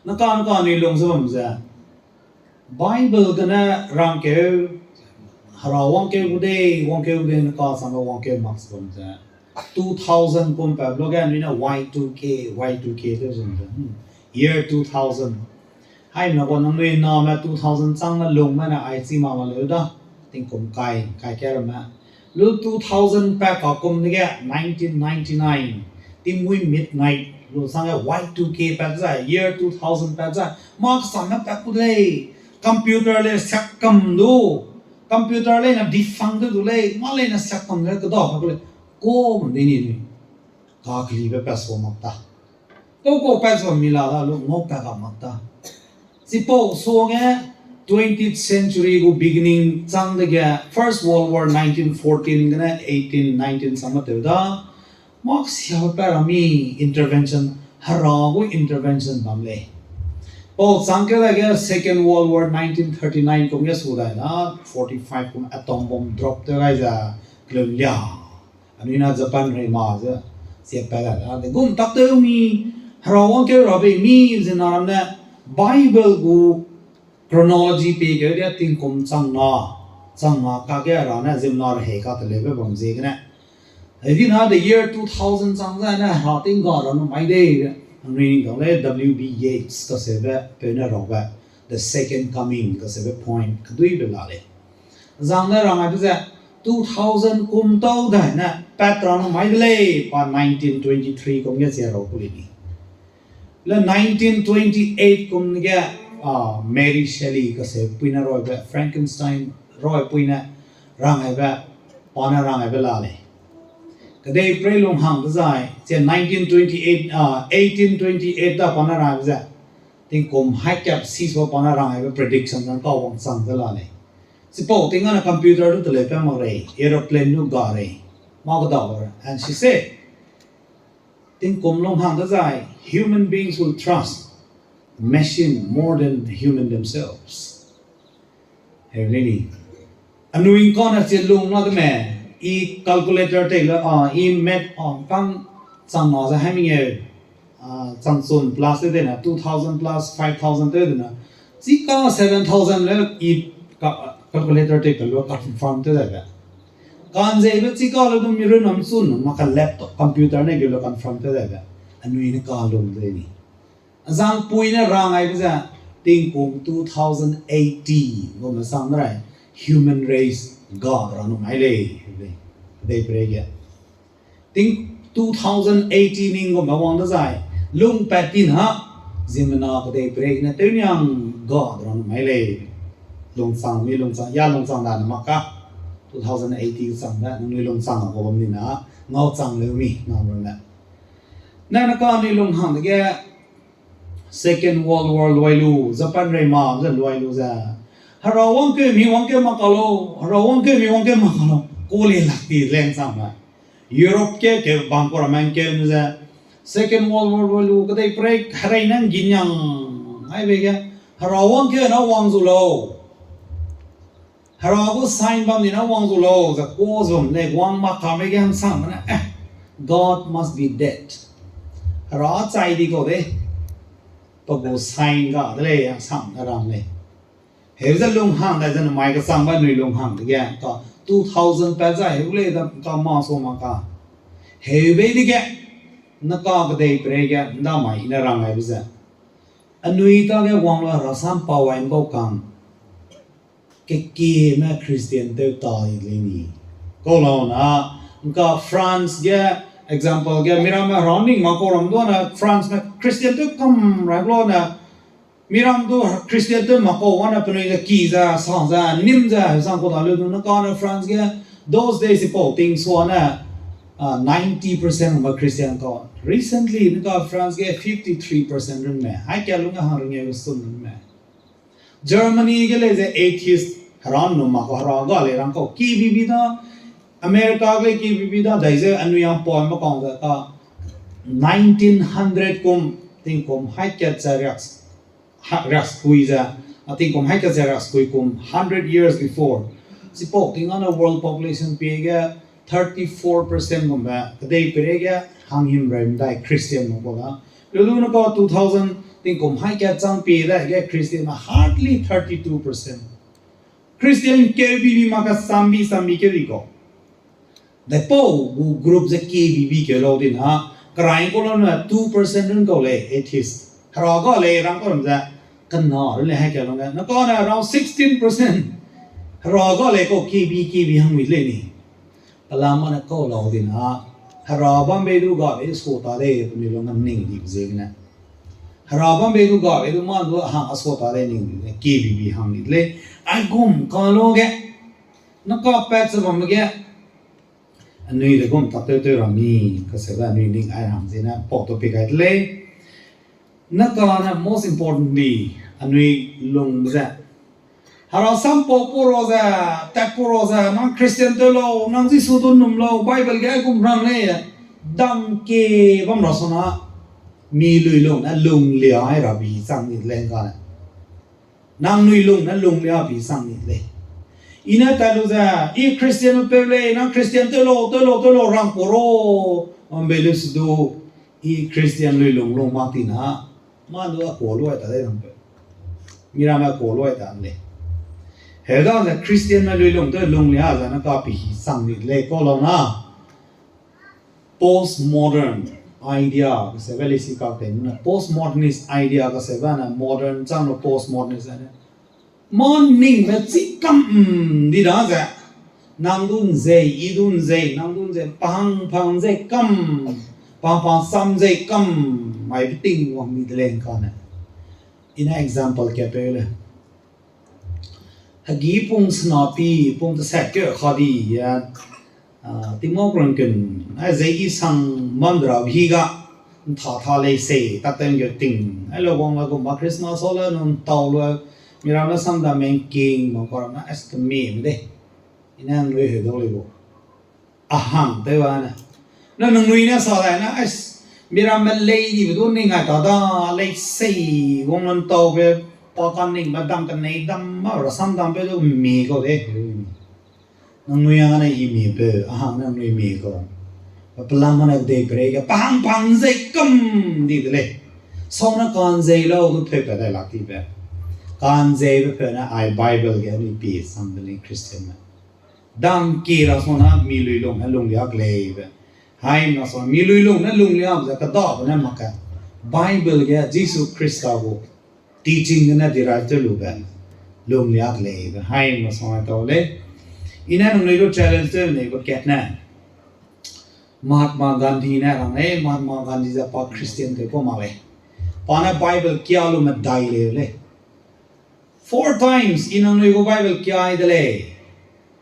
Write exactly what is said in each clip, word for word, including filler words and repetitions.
Naka naka anui lung ze bam ze, Bible gene rangkeu, Hera wangkeu gu dei, wangkeu gu dei, naka sangbe wangkeu mak ze bam ze, two thousand kum pat luge anui ne Y two K, Y two K te zun ze, hmm, year two thousand. Haimna gu nangnui name two thousand chang ne lungme ne ai chi mak ma leu da, tingkum kai, kai ke ramme. Lu two thousand pat ka kum dege nineteen ninety-nine, Tingmui Midnight, lu sangge Y two K pat zai, year two thousand pat zai, mâ kesamme pat ku lei, computer lei siak kam du, computer leine defunct tew du lei, mâ leine siak kam lei, kedau pat ku lei, ka bam dei ni, kakelibe pat sua mak ta. Kau kau pat sua mi la da lu ngau pat ga mak ta. Chipau suage twentieth century gu beginning chang dege First World War nineteen fourteen gene eighteen nineteen chang matew da. Mâ kesiabe pat ra mi intervention, Hera gu intervention bam lei. Pau chang keu dage Second World War nineteen thirty-nine kum ge su dai na, forty-five kum atom bomb drop tew gai ze, kelum lia. Anui na Japan rei ma ze, siapat gai da. De gum tak tew mi, Hera wangkeu rabe mi, zina ram ne, Bible gu chronology pie keu de tingkum chang na, chang na kage Hera ne ziemmena rehei kateleube bam ziegene. Hedi na the year two thousand chang zai ne Hera tingga ra nu mai dei, anui ning dau lei W B Yeats kaseube peu ne rabe, The Second Coming kaseube point keduibe la lei. Zang ne rang aibe ze, two thousand kum tau dai ne pat ra nu mai de lei, pa nineteen twenty-three kum ge chia rau ku lei ni. Le nineteen twenty-eight kum ge, ah, Mary Shelley kaseu pui ne rabe, Frankenstein rabe pui ne rang aibe, pa ne rang aibe la lei. Kedeiperei lunghang dezai, chia nineteen twenty-eight, ah, eighteen twenty-eight da pa ne rang aibe ze, tingkum haikap si sua pa ne rang aibe prediction zang kau wangchang de la lei. Chipau ting ane computer du teleu pa mak rei, aeroplane du ga rei, mâ kedau ra, and she said, tingkum lunghang dezai, human beings will trust machine more than human themselves. He really. Anui kane chi lung na de me, i calculator tei le, a, i math, a, kang chang na ze hai mengeu, a, changchun plus tew dene, two thousand plus five thousand tew dene, chika seven thousand le i ka-, calculator tei pe lu confirm tew daibe. Kanzeibe chika le du mi runne mchun, mak ka laptop, computer ne geu le confirm tew daibe. Anui ne ka lung de ni. Azangpui ne rang aibe ze, tingkum two thousand eighty gume sang de rai, human race ga ra nu mai lei, lei, kedeiperei ge. Ting two thousand eighty ning gume wang dezai, lungpat ti na, ziemmena kedeiperei gene tew niang ga ra nu mai lei. Lungchang mi lungchang, ya lungchang da ne mak ka. Two thousand eighty chang da, nangnui lungchang a gu bam ni na, ngau chang leu mi, nang runne. Nane ka anui lunghang dege, Second World War luai lu, Japan rei ma ze luai lu ze. Hera wangkeu mi wangkeu mak ka lau, Hera wangkeu mi wangkeu mak ka lau. Kau le lak ti leng chang ma. Europe ke ke bam kau ramme ngkeu ze. Second World War luai lu, kedeiperei herei ne ngginyang aibe ge, Hera wangkeu na wang zu lau. Hera gu sign bam ni na wang zu lau, ze kau zun lei wang mak ka me ge hangsangme ne, eh, God must be dead. Hera chai di kau de. Pa gu sign ga de lei, hangsang ne rang lei. Heu ze lunghang dai ze namai kechangbe anui lunghang dege, ka two thousand pat zai heu lei da ka ma sua mak ka. Heu bei dege, naka kedeiperei ge, ndamai ne rang aibe ze. Anui ta ge wang la rasam pa wai ngkau kang. Kekieme Christian tew ta i lei ni. Kau lau na, ngka France ge example ge, miramme hera ning mak kau ram du ne, France me Christian tew kam rai lau ne, miram du Christian tew mak kau wane penui ze ki ze, sa ze, nim ze, sang kau da leu du ne kane France ge, those days ipau ting sua ne, ah, ninety percent ba Christian kau. Recently, ne ka France ge fifty-three percent runne. Hai kia lung ge hang ringe sun runne. Germany ge lei ze atheist hera nu mak kau hera ga lei rang kau. Kibibi da, America ge lei kibibi da, dai ze anui yang poi mak kau ze ka nineteen hundred kum, tingkum hai kat ze riak, ha-, riak skui ze, a tingkum hai kat ze riak skui kum, hundred years before. Chipau ting ane world population pie ge, thirty-four percent gumbe, kedeiperei ge hanghim rai mdai Christian mak kau da. Lulu ne ka two thousand Tingkum hai kat chang pie da ge Christian ma hardly thirty-two percent. Christian keu bibi ma ka sambi sambi keu di kau. Daipau gu group ze ke bibi keu lau di na, kerai kau lau ne two percent run kau lei atheist. Hera ga lei rang kau ram ze, kena run lei hai keu lau ne, na kane around sixteen percent. Hera ga lei kau ke bi ke bi hang mi lei ni. Pelam mane kau lau di na, Hera bam bei du ga bei sua ta lei, penui lung na ning di ziegene. Hera bam bei du ga bei du man du hang a sua ta lei ning di ne, ke bibi hang di lei. Aigum ka lo ge, na kapat ze bam ge, anui de gum tak tew tew ra mi, kaseube anui ning ai hang ziene pau topic ai de lei. Na kane most importantly, anui lung ze Hera sam pau pau ra ze, tat pau ra ze, nang Christian tew lau, nang Jisu du num lau, Bible ge aigum rang lei, dam ke bam ra suna, mi lui lung ne lunglia ai ra bi chang ni lei kane. Nangnui lung ne lunglia bi chang ni lei. I ne tat lu ze, I Christian peu lei, nang Christian tew lau, tew lau, tew lau rang pau ra, bam bei lu se du, I Christian lui lung lung mak ti na, mâ du a kua luai ta lei rang peu. Miramme kua luai ta lei. Heda ze Christianme lui lung tew lunglia ze na ka pi hi chang ni lei kau lau na. Postmodern idea kaseube lei si kak tei ne, postmodernist idea kaseube ne, modern chang lu postmodernist ne. Mâ ningme chi kam di da ze, nang du nzei, I du nzei, nang du nzei, pahang pahang nzei kam, pahang pahang sam nzei kam, mai beting wang mi de lei kane. I ne example ka peu lei. Hegi pung senapi, pung teset keu kha di, a, tingmau krongkun, a, zei I sang bam de ra hi ga, ntha tha lei sei, tak tew ngeu ting, a, lau wang la gum ba Christmas hau le nung tau lu, miramme samdam mengking, bam kau ramme, a, kememe de. I ne nangnui heu dau lei gu. A hang tew ba ne. Na nangnui ne sa dai na, a, miramme lei dibe du ning ai ta da, lei sei, wang lan tau be, pa kaningbe dam kenei dam ma, rasam dam peu du mi kau de. Nangnui a ne I mi peu, a hang nangnui mi kau. Pelam mane dei perei ge, pahang pahang nzei kam di de lei. Sau ne kanzei lau du peu pe dai lak tibe. Kanzeibe peu ne ai Bible ge anui pie sang de lei Christianme. Dam ki ra suna mi lui lung ne lunglia ke lei be. Haimna suna mi lui lung ne lunglia be ze kedabe ne mak ge. Bible ge Jisu Khrista gu teaching gene derive tew lube. Lunglia ke lei be. Haimna suna tau lei. I ne nangnui du challenge tew nei be kat ne. Mahatma Gandhi ne rang lei, Mahatma Gandhi ze pa Christian tew kau mak lei. Pa ne Bible kia lu medai lei lei. Four times I nangnui gu Bible kia ai de lei.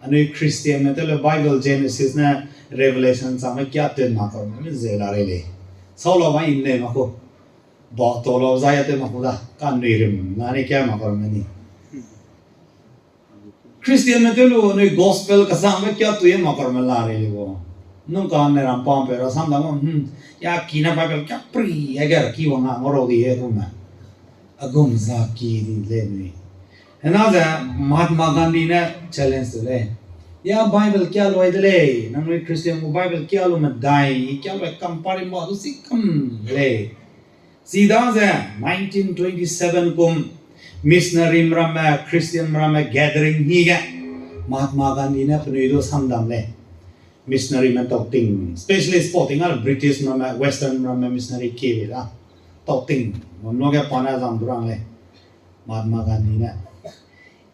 Anui Christianme tew le Bible Genesis ne Revelation changme kia tew mak kau me ze la rei lei. Sau lau ba I ne mak ku. Ba tau lau zai a tew mak ku da. Kanui rim na ne kia mak kau me ni. Christianme tew lu anui gospel kasangbe kia tui mak kau me la rei lei gu. Nung kane ram pam pe rasam dam, hmm, ya ki ne Bible kia pri, ya ga ki wang a ngau rau di e tu me. A gum za ki di lei nui. Hena ze Mahatma Gandhi ne challenge tew lei. Ya Bible kia lu ai de lei, nangnui Christian gu Bible kia lu medai, I kia lu ai kam pari ma du si kam de lei. Chidaze nineteen twenty-seven kum missionary ramme, Christian ramme gathering hi ge Mahatma Gandhi ne penui du samdam lei. Missionary me tau ting, specialist pau ting a British ramme, Western ramme missionary kiebe da. Tau ting, bam lu ge pa ne zang du rang lei. Mahatma Gandhi ne,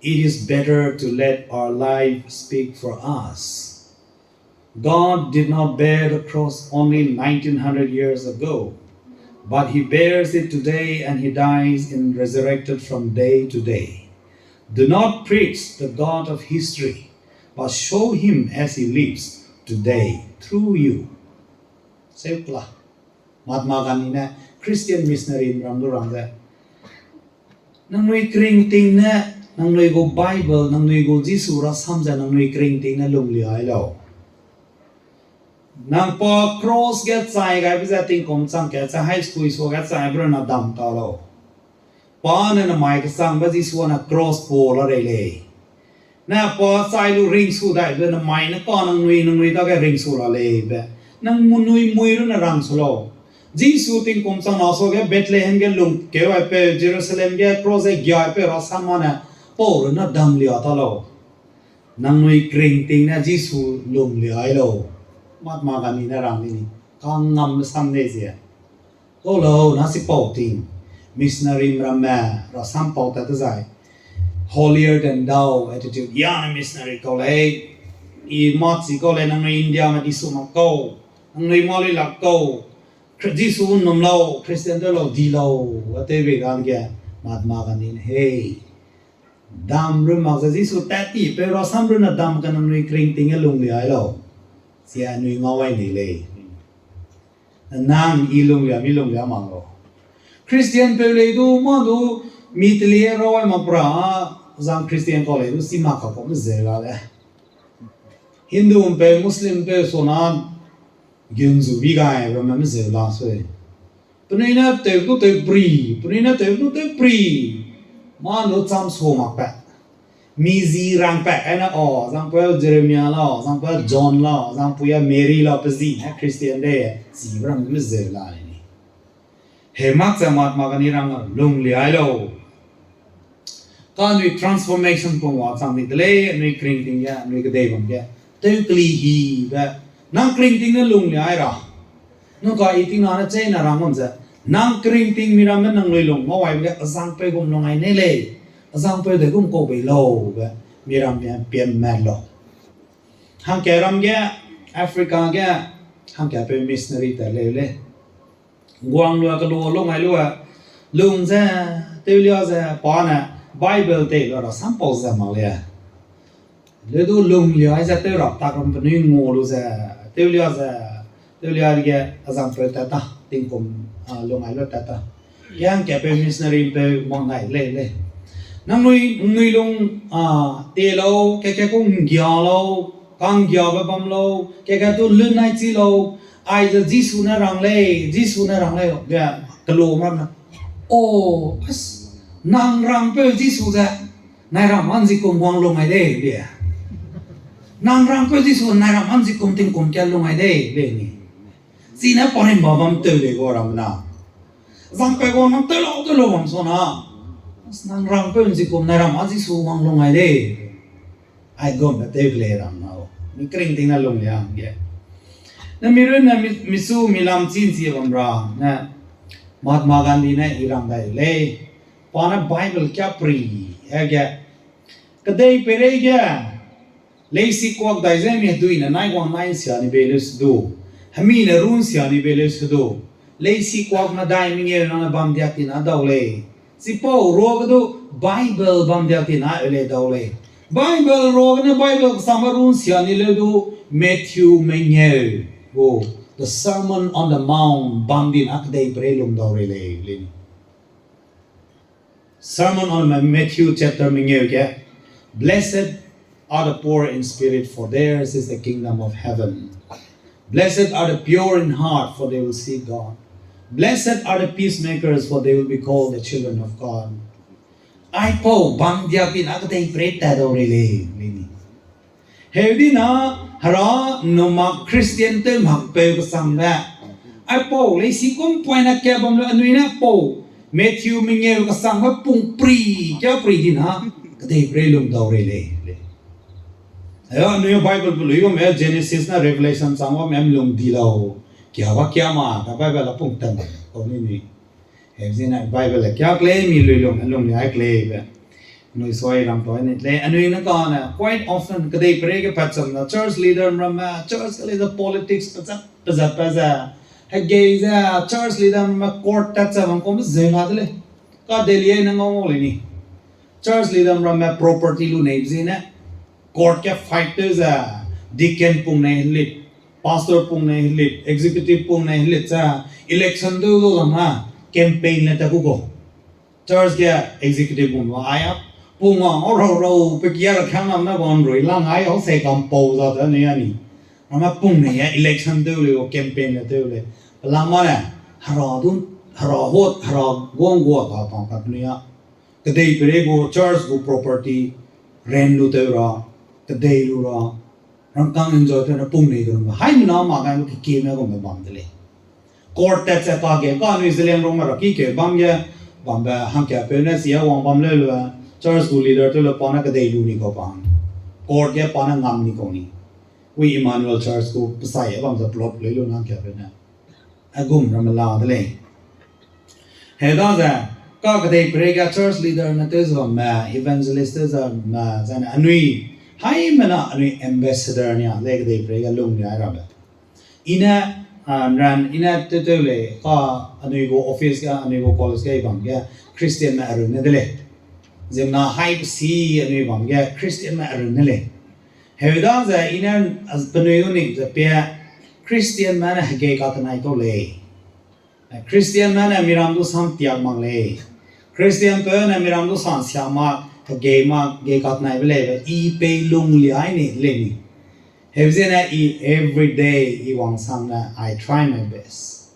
It is better to let our life speak for us. God did not bear the cross only nineteen hundred years ago, but he bears it today and he dies and resurrected from day to day. Do not preach the God of history, but show him as he lives today through you. Seu kela. Mahatma Gandhi ne Christian missionary ram du rang ze, nangnui kering ting ne, nangnui gu Bible, nangnui gu Jisu rasam ze nangnui kering ting ne lunglia ai lau. Nang pa cross ge chai gaibe ze tingkum chang kat ze high school sua ge chaibe runa dam ta lau. Pa ne namai kechangbe Jisu ne cross pa la rei lei. Ne pa chai lu ringsu daibe namai ne ka nangnui, nangnui dage ringsu la lei be. Nang munui mui rune rangsu lau. Jisu tingkum chang na suage Bethlehem ge lungkeu aipeu, Jerusalem ge cross ze giaipeu rasam mane, pau runne dam lia ta lau. Nangnui kringting ne Jisu lung lia ai lau. Mahatma Gandhi ne rang di ni, kangngam sam dei ze. Kau lau, na sipau ting. Missionary ramme, rasam pau tat dezai. Holier than thou attitude. Ya ne missionary kau lei. I mâ chi kau lei, nangnui India me di su mak kau. Nangnui mâ lui lak kau. Jisu nnum lau, Christian tew lau, di lau, a tew bei ga ge, Mahatma Gandhi ne, hei. Dam run mak ze Jisu tat ti peu rasam runne dam ka nangnui kringting ge lung lia ai lau. Sia anui ngau ai nei lei. Nang i lung lia, mi lung lia mak lau. Christian peu lei du, mâ du, mi telie rau ai mak pra, zang Christian kau lei du, si mak ka kau me zeu la le. Hindu peu, Muslim peu, sona, gun zu bi gai, ramme me zeu la sui. Penui ne tew du tew pri, penui ne tew du tew pri. Mâ du cham su mak pat. Mi zi rang pat, ai ne, o, zangpeu Jeremiah lau, zangpeu John lau, zangpui a Mary lau, pe zi ne Christian de, zi ramme me zeu la le ni. He mak ze Mahatma Gandhi rang lung lia ai lau. Ka anui transformation pung wa chang di de lei, anui kringting ge, anui kedei bam ge. Tew keli hibe. Nang kringting ne lung lia ai ra. Nung ka i tingna ne chei na rang bam ze. Nang kringting miramme nangnui lung ngau aibe ge, azangpeu gum lung ai nei lei. Azangpeu de gum kau bei lau be. Miramme piam mat lau. Hangka ram ge, Africa ge, hangkapeu missionary tat leu lei. Guang lu a kelu lung ai lu a, lung ze, tewlia ze, pa ne, Bible tei lu ra sampau ze mak lei. Leu du lung lia ai ze tew rap tak ram penui ngua lu ze, tewlia ze, tewlia ge, azangpeu tat ta, tingkum, a, lung ai lu tat ta. Ge hangkapeu missionary peu wang gai lei lei. Nangnui, nui lung, a, te lau, keke kung nggia lau, kanggiabe bam lau, keke tu lun nai chi lau, aize Jisu ne rang lei, Jisu ne rang lei, ge kelu ram ne. O, as, nang rangpeu Jisu ze, nai ram anzikum wang lung ai dei, be. Nang rangpeu Jisu, nai ram anzikum tingkum kat lung ai dei, be ni. Chine pa rimba bam tew lei gu ram na. Zangpeu gu nang tew lau, tew lau bam sa na. Nang rangpeu nzikum nai ram a Jisu wang lung ai dei. Aigumbe tew lei ram na. Mi kringting ne lung lia hangge. Ne mi runne mi, misu mi lam chin chi bam ra. Ne Mahatma Gandhi ne i rang dai lei. Pa ne Bible kia pri, hege. Kedei peireige, leisi kuak dai ze mi hedui ne nai guang nai nsia ni bei leu se du, hemi ne ru nsia ni bei leu se du, leisi kuak medai mengeu nang ne bam diak ti na dau lei. Chipau ruage du Bible bam diak ti na eu lei dau lei. Bible ruagene Bible kesangbe ru nsia ni leu du Matthew mengeu gu The Sermon on the Mount bam di na kedei peirei lung dau rei lei, lei ni. Sermon on Matthew chapter mengeu ge, Blessed are the poor in spirit, for theirs is the kingdom of heaven. Blessed are the pure in heart, for they will see God. Blessed are the peacemakers, for they will be called the children of God. Aipau bam diak ti na kedei peirei tat dau rei lei, lei ni. Heu di na, hera numa Christian tew mak peu kesangbe. Aipau leisi kum poine ka bam lu anui ne pau Matthew mengeu kesangbe pung pri, kia pri di na, kedei peirei lung dau rei lei, lei. Heu anui Bible pe lui bamme Genesis na Revelation chang bamme lung di lau. Kia ba kia ma, ka Bible a pung tan, kau ni ni. Hezene Bible le kia klei mi lui lung, lung ni ai klei be. Anui soi ram toi ni lei, anui ne kane, quite often, kedei peirei ge pat cham na, church leader ramme, church ke lei ze politics pezat, pezat pe ze. Hegei ze, church leader ramme court tat ze bam kum ze la de lei. Ka Delhi ne ngau ngau lei ni. Church leader ramme property lu nei zene. Court ge fight tew ze, deacon pung nei helit, pastor pung nei helit, executive pung nei helit ze, election tew lu lam na, campaign le ta ku ko. Church ge executive pung lu ai a, pung a, au rau rau, pe kia ra khang lam na wan rui lang ai, au sei kam pau za te ne ya ni. Ramme pung nei ya, election tew le, campaign le tew le. Pe lam ma ne, hera dun, hera hot, hera guang gua ta ta ta ne ya. Kedei peirei gu church gu property rent lu tew ra, kedei lu ra, rangkâng enjoy tew na pung nei du ra, haimena ma gai lu kekeme gum bam de lei. Court tat ze kage ka anui Zeliangrongme ra ki keu bam ge, bambe hangkapeu ne sia wang bam leu lu, church gu leader tew le pa ne kedei lu ni kau pa hang. Court ge pa ne ngam ni kau ni. Wi Emmanuel Church gu pesai e bam ze plot leu lu hangkapeu ne. Aigum ramme la de lei. Hedaze, ka kedei peireige church leader ne tew ze bamme, evangelist tew ze bamme, zane anui, haimena anui ambassador nia lei kedei peireige lung ria rabe. I ne, ah, ran, i ne tew tew lei, ka anui gu office ge, anui gu college ge, i bam ge, Christianme arun ne de lei. Ziemmena haipesi anui bam ge, Christianme arun ne lei. Heudaze i ne, ah, penui du ning ze pie, Christianme ne hegei katenai kau lei. Christianme ne miram du sam tiak mak lei. Christianpeu ne miram du sam sia mak, hegei mak, gei katenaibe leibe, i pei lung liai ni lei ni. Heuzene i every day i wangsangne, I try my best.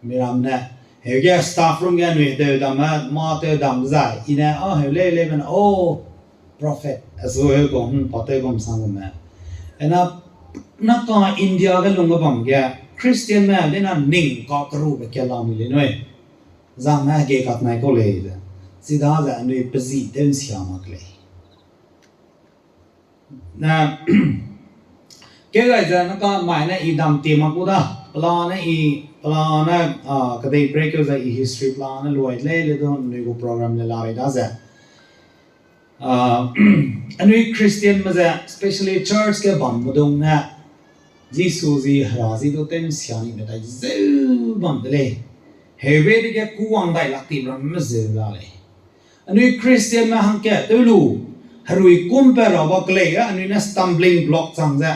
Miram ne, heuge staff room ge anui tew dam, mâ tew dam zai, i ne, a, heu lei lei ben, o, prophet, azu heu gu, hmm, pa tew gum sang gume. Ena, naka India ge lungge bam ge, Christianme, dena ning kakerube ka lau mi lei nui. Zangme ge katenai kau lei ze. Chidaze anui pezi tew nsia mak lei. Na, keu dai ze naka mai ne i dam tie mak gu da, pela ne i, pela ne, ah, kedei break keu ze i history pela ne luai lei le du anui gu program le la rei daze. Ah, anui Christianme ze, especially church ge bambe dung ne, Jisu zi Hera zi du tew nsia nibe dai zeu bam de lei. Heube dege kuwang dai lak ti ramme zeu la lei. Anui Christianme hangkat tew lu, herui kum pe ra ba kelei, anui ne stumbling block chang ze.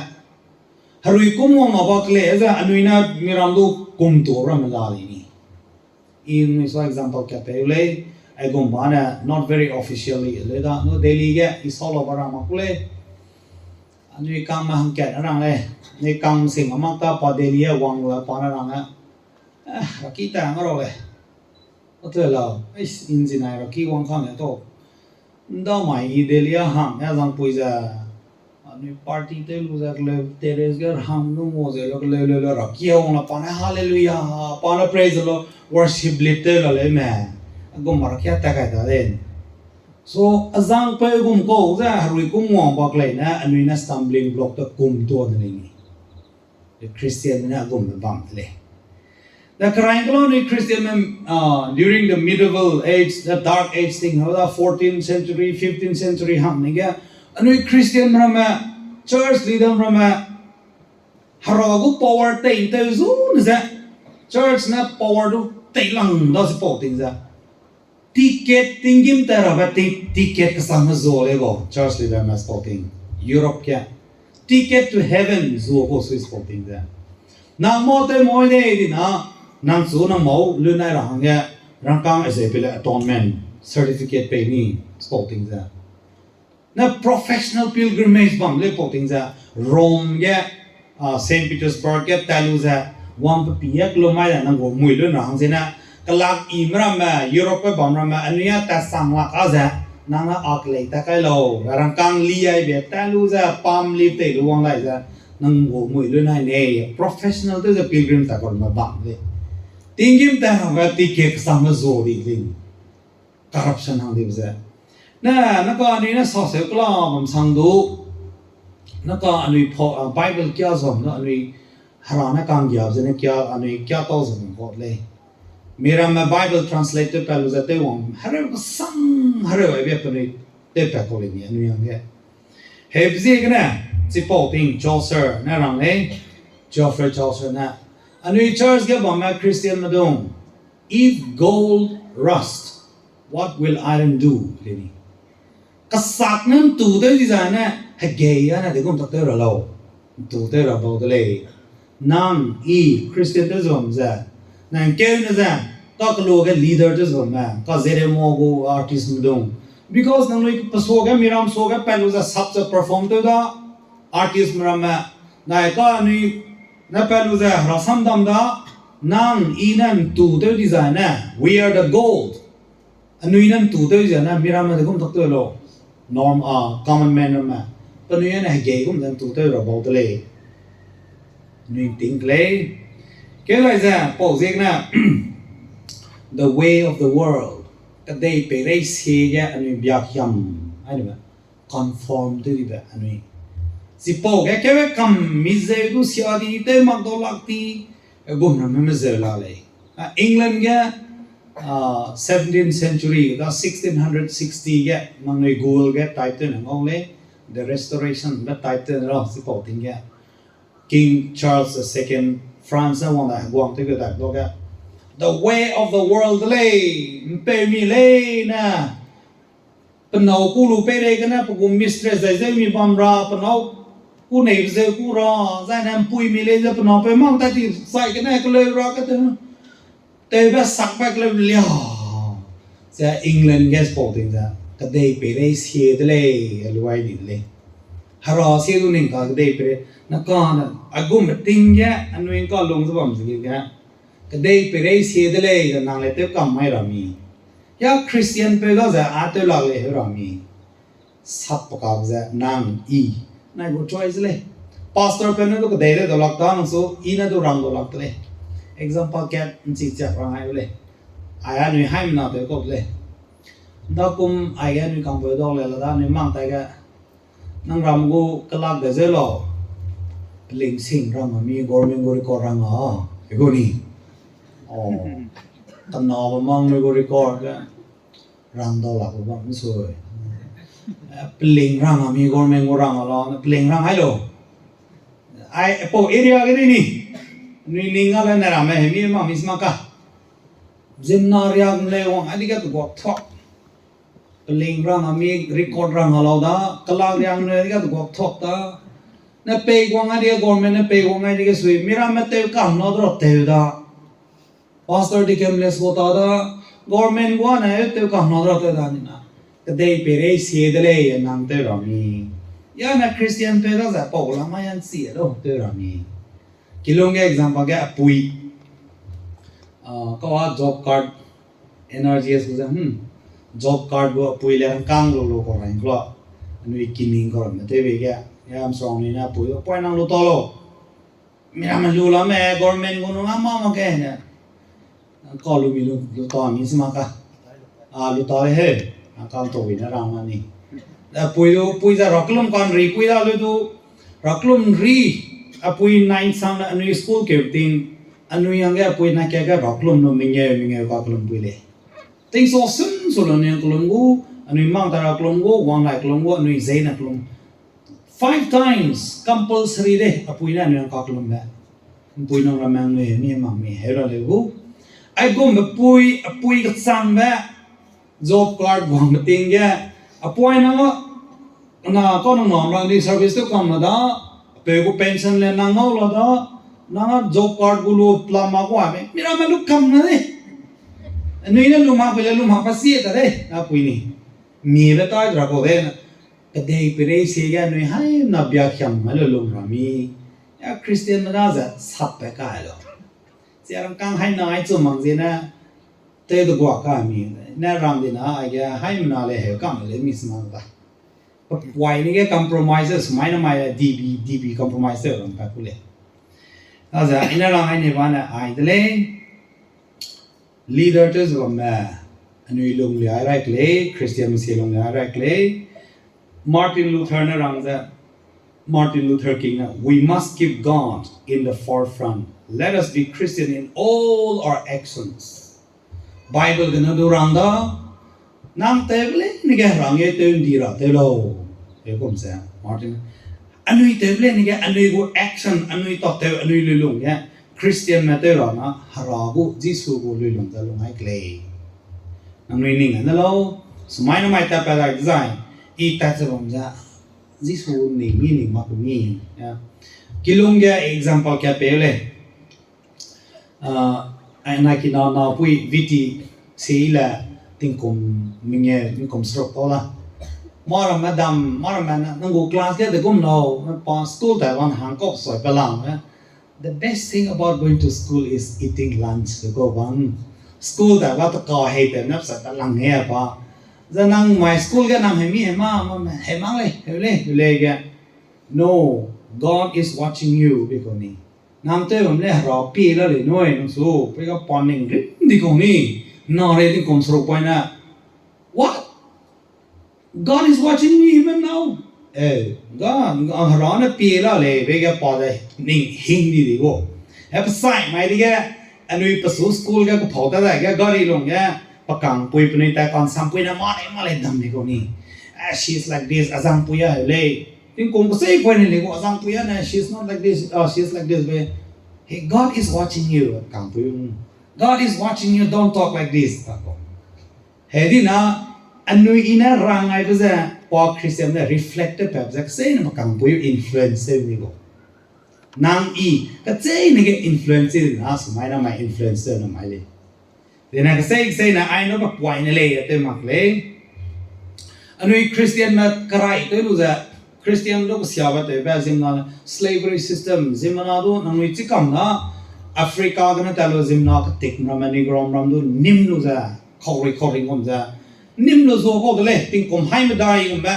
Herui kum wang ma ba kelei, ze anui ne miram du kum tu ramme la lei ni. I nui sa example kat peu lei, aigum ba ne not very officially lei da, nu Delhi ge i sau lau ba ra mak ku lei. Anui kangme hangkat ne rang lei, anui kang sing a mak ta pa Delhi e wang lu pa ne rang e. Eh, raki ta nga rau lei. Ateu lau, engineer raki wang kang e tau. Ndamai i Delhi a hang e zangpui ze. Anui party tew lu ze keleu terrace ge hang nu mo ze lu keleu leu leu raki a wang la pa ne hallelujah, pa ne praise the Lord, worship lead tew la lei me. Aigum raki a ta kai ta lei. So, azangpeu gum kau ze herui kum wang ba kelei ne, anui ne stumbling block te kum tua de lei ni. Christianme ne aigumbe bam de lei. Da kerai kela anui Christianme, ah, during the medieval age, the dark age thing, hau da fourteenth century, fifteenth century hang ne ge, anui Christianme ramme, church leader ramme, Hera gu power tei tew zu ne ze, church ne power du tei lang da chipau ting ze. Ticket tinggîm tat rabe ti-, ticket kesangme zu lei gu, church leaderme chipau ting. Europe ge. Ticket to heaven zu gu sui chipau ting ze. Nang mâ tew mai de di na, nang chu nang mau lunai ra hangge, rangkâng azeu pe le atonement certificate pei ni chipau ting ze. Ne professional pilgrimage bam lei pau ting ze, Rome ge, ah, Saint Petersburg ge tat lu ze, wang pe pie kelo mai ze nang gu mui lu na hang zene, kelak i me ramme, Europe ge bam ramme, anui a tat sang lak a ze, nang ne a kelei tat kai lau, rangkâng li aibe tat lu ze, palm leaf tei lu wang lai ze, nang gu mui lu nai nei, professional tew ze pilgrim tat kau ramme bam lei. Tinggîm tat rabe ticket kesangme zu di lei. Corruption hang dibe ze. Ne, naka anui ne saseu kela bam sang du. Naka anui pau, ah, Bible kia zam du anui Hera ne kanggiabe zene kia, anui kia tau ze bam kau lei. Miramme Bible translate tew pat lu ze tew wang hereu kesang hereu aibe penui tew pat kau lei ni anui hangge. Heube ziegene, chipau ting Chaucer ne rang lei, Geoffrey Chaucer ne, anui church ge bamme Christianme dung, If gold rust, what will iron do? Lei ni. Kesak ne ntu tew di zane, hegei a ne degum tak tew ra lau. Ntu tew ra bau de lei. Nang, i, Christian tew ze bam ze. Nang keu ne ze, kakelu ge leader tew ze bamme, ka zere mo gu artistme dung. Because nangnui pe suage, miram suage, pat lu ze sap ze perform tew da, artistme ramme. Nai ka anui ne pat lu ze, herasam dam da, nang, i ne ntu tew di zane, we are the gold. Anui ne ntu tew di zane, miramme degum tak tew lau. Norm, ah, common man ramme. Penui ne hegei gum ze ntu tew ra bau de lei. Anui nting ke lei. Keu lai ze, pau ziegene, the way of the world. Kedei peirei sie ge anui biak hiam, ai dibe, conform tew dibe anui. Chipau ge keu kam mi zeu du sia di, tew mak dau lak di, e gum ramme me zeu la lei. A, England ge, a, seventeenth century, da sixteen hundred sixty ge, nangnui Google ge type tew ne ngau lei, the Restoration be type tew ne ra, chipau ting ge. King Charles the Second, France ne wang da heguang tew ge dai dage, the way of the world lei, ’mpeumi lei ne, pe nâu ku lu peireigene, pe gu mistress zai zeu mi bam ra, pe nâu ku neibe zeu ku ra, zai ne ’mpuimi lei ze pe nâu peu mang ta di, zai gene keleu ra ke tew, tewbe sakbe keleu lia. Ze England ge chipau ting ze, kedei peirei sie de lei, e lu ai di de lei. Hera sie du ning ka kedei peirei, na kane, aigumbe ting ge, anui ’ngka lung ze bam ze ge, kedei peirei sie de lei, ze nang le tew kam mai ra mi. Ya Christian peu da ze a tew lak lei heu ra mi. Sap pe kak ze nang i, nai gu choice lei. Pastor peu ne du kedei le dau lak ta nang su, i ne du rang dau lak de lei. Example kat ’nchi chiak rang ai u lei. Ai anui haimena tew kau de lei. Da kum aige anui kangpeu dau lei la da anui mang tai ge, nang ram gu kelak de zeu lau. Peling sing rang a mi government gu record rang a, e gu ni. O, kenabe mang mi gu record ge rang dau lak lu bam sui. Peling rang a mi government gu rang a la, peling rang ai lu. Ai, pau area ge di ni. Nui ning a le ne ramme hemi ma mi sma ka. Zimna riak ne wang ai di ge teguak thuak. Peling rang a mi record rang a lau da, kelak riak ne di ge teguak thuak da. Ne pei guang ai di ge government ne pei guang ai di ge sui. Mi ramme tew kam na dro tew da. Pastor deacon le sua ta da, government gua ne tew kam na dro tew da ni na. Kedei peirei sie de lei, nang tew ra mi. Ya ne Christian peu da ze pau la mai yan chi lu tew ra mi. Kilung ge example ge apui. A, kau a job card, N R G S gu ze, hmm, job card gu apui le rangkâng lu lu kau rang klo. Anui kining kau ramme tew bei ge, ya Armstrong ni ne apui, apui nang lu ta lau. Mi ramme lu la me, government gu nung a ma ma ge ne. Kau lu mi lu, lu ta mi si ma ka. A, lu ta le he. A, kang tau wi ne rang ma ni. Apui lu, pui ze ra kelum kan ri, pui da lu du. Ra kelum ri, apui nine sang le anui school keu ting, anui hangge apui na ka ge ra kelum lu mengeu, mengeu ka kelum pui lei. Tingsu sum su lu anui kelum gu, anui mang ta ra kelum gu, wang lai kelum gu, anui zei na kelum. Five times compulsory de, apui ne anui ka kelumbe. ’Mpui nang ramme anui mi mang mi heu ra leu gu. Aigumbe pui, apui kechangbe, job card wangbe ting ge, apui nang a, na kau nang na rang di service tew kam la da, apeu gu pension le nang ngau la da, nang a job card gu lu pla ma gu a me, mi ramme lu kam na de. Anui ne lu mak pe le lu mak pa sie ta de, apui ni. Mibe tai ra kau de, kedei peirei sie ge anui haimena biakiam mai lu lung ra mi. Ya Christianme da ze sapbe kai lu. Chi rangkâng haina ai chu mang ziene, tew de gua ka mi, ne rang di na aige haimena le heu kam le mi sma da. Pe puai ne ge compromise, sumai ne mai le D B, D B compromise tew rang pa ku lei. Aze, i ne rang ai ne ba ne ai de lei. Leader tew ze bamme, anui lung le ai rai ke lei, Christianme sie lung le ai rai ke lei. Martin Luther ne rang ze, Martin Luther King ne, we must keep God in the forefront. Let us be Christian in all our actions. Bible gene du rang da, nang tewbe leine ge rang e tew ’ndi ra tew lau. Hegum ze, Martin, anui tewbe leine ge, anui gu action, anui tatew, anui luilung ge, Christianme tew ra na, Hera gu, Jisu gu luilung ze lung ai ke lei. Nangnui ning ne lau, sumai ne mai tat pat dai dezai, i tat ze bam ze, Jisu ning mi ning mak mi. Kilung ge example kat pei lei. A, ai na kina napui Viti si le tingkum mengeu, tingkum seruk tau la. Mâ ramme dam, mâ ramme na, nang gu class ge de gum lau, pa school tai bang hang kau soi pe lang, eh. The best thing about going to school is eating lunch, de kau bang. School tai ba te ka hei te nap sa ta lang he pa. Za nang mai school ge nang hemi hema, ma, hemang lei, heu lei, heu lei ge. No, God is watching you, be kau ni. Nang tew bam le Hera pie la lei nui, nang su, pei ga pa ning rim di kau ni, na rei di kum seruk poine. What? God is watching me even now. Eh, ga, ga Hera ne pie la lei, be ge pa de ning hing di di gu. He pe sai mai di ge, anui pe su school ge kepau ta da ge, gari lung ge, pe kangpui penui ta kan sampui ne ma lei, ma lei dam di kau ni. Eh, she is like this, azangpui a heu lei. Tingkum kesei poine lei gu, azangpui a ne, she is not like this, uh, she is like this, be. Hey, God is watching you, kangpui. God is watching you, don't talk like this, ta kau. He di na, anui i ne rang aibe ze, pa Christian ne reflect tew pat ze, kesei ne pe kangpui influence tew ni gu. Nang i, kesei ne ge influence di na, sumai na mai influence tew na mai lei. Dene kesei, kesei ne ai na pe poine lei, a tew mak lei. Anui Christianme kerai tew lu ze, Christian du kesiabe tewbe ziemmena slavery system, ziemmena du nangnui chikam na, Africa gene tat lu ziemmena ketik ramme Negro ram du nîm lu ze, kaurui kauring gum ze, nîm lu zua kau de lei, tingkum hai medai gumbe.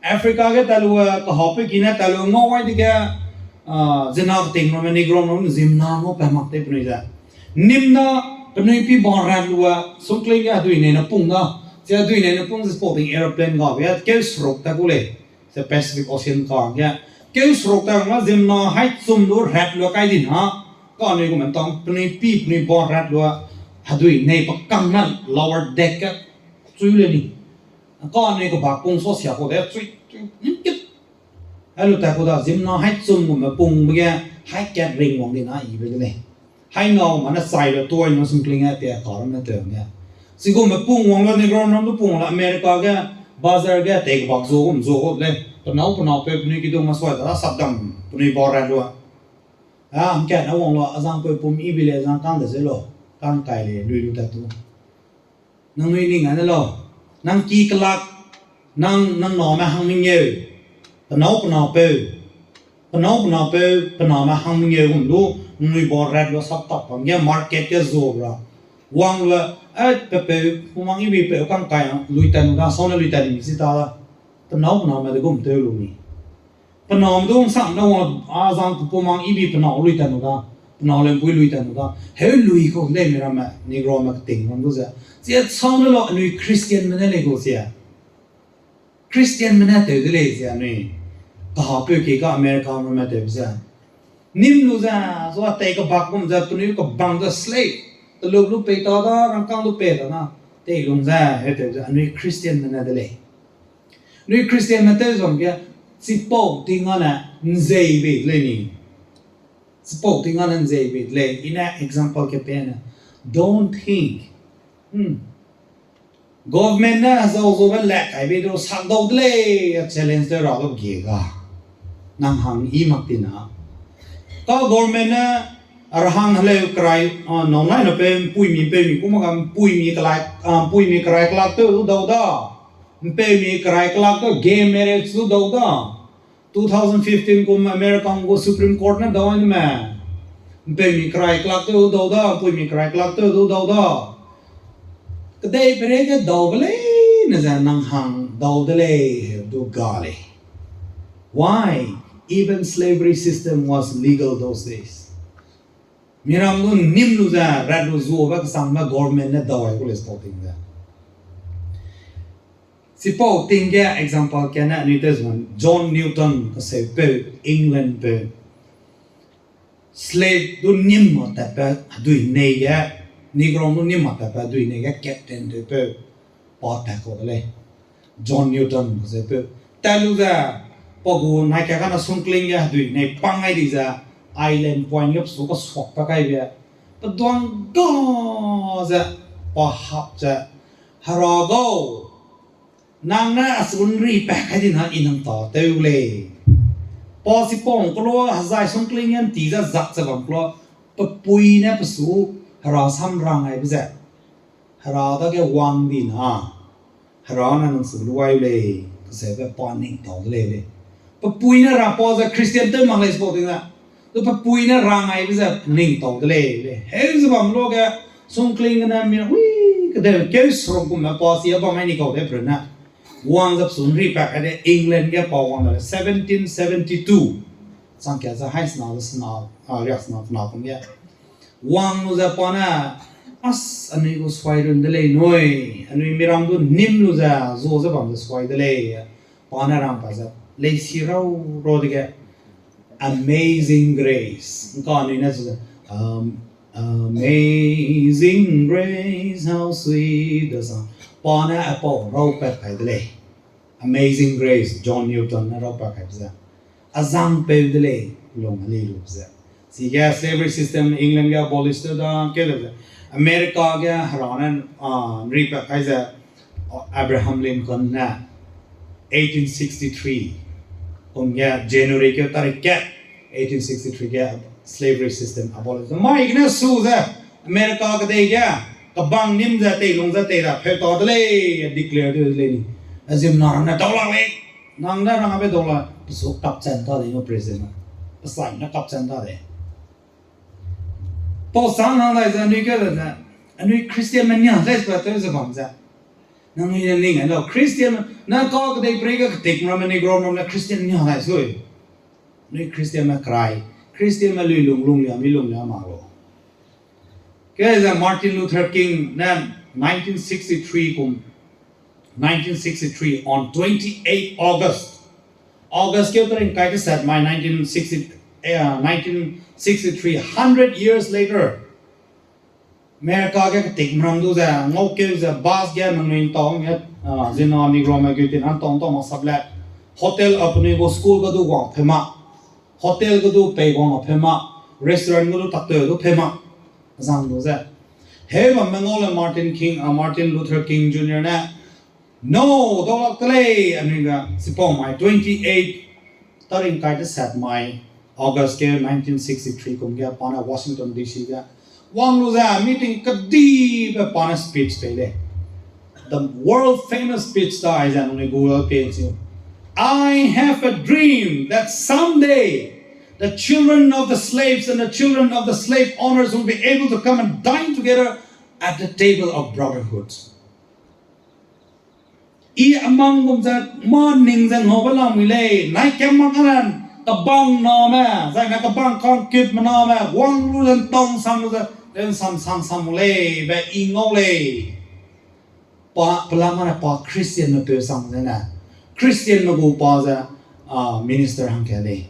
Africa ge tat lu, eh, kahapeu ki ne tat lu ngau ai dege, ah, ziemmena ketik ramme Negro ram ziemmena ngau pa mak tei penui ze. Nîm na penui pi ba rat lu, sungkling ge hedui nei ne pung da. Chi hedui nei ne pung ze sporting aeroplane gabe, keu seruk tat ku lei. Ze Pacific Ocean ka ge. Keu seruk tat na ziemmena hai chum du rat lu kai di na. Ka anui gu mentang penui pi penui ba rat lu, hedui nei pe kang na lower deck ge chui le ni. Ka anui kebak pung sa sia kau de chui, chui, nimkit. Helu tat ku da, ziemmena hai chum gume pungbe ge, hai kat ring wang di na ibe de lei. Hai ngau ma ne chai lu tuai na sungkling a tia ka ramme tew ne. Chigume pung wang lu Negro ram du pung la America ge, bazar ge, tei kebak zua gum zua kau de lei. Penâu penapeu penui kidung ma suai da, sapdam penui ba rat lu. A, hangkat ne wang lu, azangpeu pum ibi lei, azang kang de ze lu, kang kai lei, lui lu tat tu. Nangnui ning gai ne lau. Nang ki kelak, nang, nang name hang mengeu. Penâu penapeu. Penâu penapeu, pe name hang mengeu gum du, nangnui ba rat lu sap tak bam ge market ge zua ra. Wang lu, eh, pe peu, pumang ibi peu kang kai, lui tat nu da, sau ne lui tat ni mi si ta da. Penâu pename de gum tew lu ni. Pename du nsang ne wang, azang pe pumang ibi penâu lui tat nu da. Penâu lempui lui tat nu da. Heu lui kau lei mi ramme, Negro me keting ram du ze. Chia sau ne lau anui Christianme ne lei gu chia. Christianme ne tew de lei chia anui. Kahapeu ki ka America ramme tew ze. Nîm lu ze, zua tei kebak gum ze, penui kebang ze slave. Teluk lu pei ta da, rangkâng lu pei ta na. Tei lung ze, he tew ze, anui Christianme ne de lei. Anui Christianme tew zam ge, chipau ting ane, nzei bei de lei ni. Chipau ting ane nzei bei de lei, i ne example ke pe ne. Don't think. Hmm. Government ne hezau zaube lak kaibe du sak dau de lei, a challenge tew ra du gie ga. Nang hang i mak ti na. Ka government ne, a ra hang heleu kerai, a, nâu nai na peu, mpuimi, mpeumi, kum ga mpuimi kelak, a, mpuimi kerai kelak tew du dau da. Mpeumi kerai kelak tew gay marriage du dau da. Two thousand fifteen kum America gu Supreme Court ne dau ai me. Mpeumi kerai kelak tew du dau da, mpuimi kerai kelak tew du dau da. Kedei pere ge daube leine ze nang hang dau de lei, du ga lei. Why? Even slavery system was legal those days. Miram du nîm lu ze, rat lu zuabe kesangme government ne dau ai gu lei chipau ting ze. Chipau ting ge example kane anui tew zun John Newton kaseupeu, England peu. Slave du nîm ma tatbe hedui nei ge, Negro du nîm ma tatbe hedui nei ge captain tewpeu, pa tat kau de lei. John Newton kaseupeu. Tat lu ze, pa gu nai ka kane sungkling ge hedui nei pang ai di ze, island point ge pesu kasuak pa kaibe. Peduang ga ze, pa hap ze, Hera gau, nang ne a sun ri pa kai di na i nang ta tew lei. Pa chipau kelo hezai sungkling ge nti ze zak ze bam kelo, pe pui ne pesu Hera sam rang aibe ze. Hera dage wang di na, Hera ne nang su luai lei, kaseube pa ning tau de lei lei. Pe pui ne ra pa ze Christian tew mak lei chipau ting ze. Du pe pui ne rang aibe ze ning tau de lei lei. Heu ze bam lu ge, sungkling gene mi, wi, kedeu keu seruk gumme pa si a bam ai ni kau de pe ne. Wang ze pesu nri pak kai de England ge pa wang de lei, seventeen seventy-two. Chang kat ze hai sena ze sena, a, riak sena kena pum ge. Wang lu ze pa ne, as, anui gu suai run de lei nui, anui miram du nim lu ze, zo ze bam ze suai de lei. Pa ne rang pa ze, leisi rau rau dege, Amazing Grace. Nka anui ne zu ze, um, Amazing Grace, how sweet the sound. Pa ne apau rau pat kai de lei. Amazing Grace, John Newton ne rau pat kai ze. Azang peu de lei, lung ali lu ze. Chige slavery system England ge abolish tew da, ke de ze. America ge hera ne, a, ri pat kai ze, Abraham Lincoln ne eighteen sixty-three kum ge January ke tarik kat, eighteen sixty-three ge slavery system abolish. Mai gene su ze America kedei ge kebang nim ze teilung ze tei ra peu ta de lei, declare de lei ni. Azim na ne dau la lei. Nang ne rang abe dau la, pesu kapchan ta de no president. Pesai ne kapchan ta de. Pau sang nang lai ze anui ke ze, anui Christianme nia zai sua tew ze bam ze. Nangnui ne ning ai lau, Christian, nang ka kedei prei ge ketik ramme, Negro ramme Christian nia lai sui. Anui Christianme krai, Christianme lui lung lung lia, mi lung lia ma lo. Ke ze Martin Luther King ne nineteen sixty-three kum, nineteen sixty-three on twenty-eight August. August ke tering kai ke set mai nineteen sixty, eh, nineteen sixty-three, hundred years later. America ge ketik mram du ze, ngau keu ze, bus ge nangnui ntau nge, ah, zina Negro me gu tin an tong tong ma sap le. Hotel a penui gu school ge du guang phe ma. Hotel ge du pei guang a phe ma. Restaurant ge du tak te du phe ma. Zang du ze. Heu bamme ngau le Martin King, ah, Martin Luther King Junior ne, no, dau lak te lei, anui ga, sipau mai twenty-eight, taring kai te set mai, August ge nineteen sixty-three kum ge, pa ne Washington D C ge. Wang lu ze, meeting kedibe pa ne speech pei lei. The world famous speech ta, ai ze, nangnui Google page. I have a dream that someday the children of the slaves and the children of the slave owners will be able to come and dine together at the table of brotherhood. I amang gum ze mâ ning ze ngaube lamui lei, nai kam mak kanan, kebang name, zai ne kebang kangkutme name, wang lu ze ntau nsam lu ze, le nsam sang sam lei, be i ngau lei. Pa, pelama ne pa Christianme peu sang ze ne, Christianme gu pa ze, ah, minister hangka lei.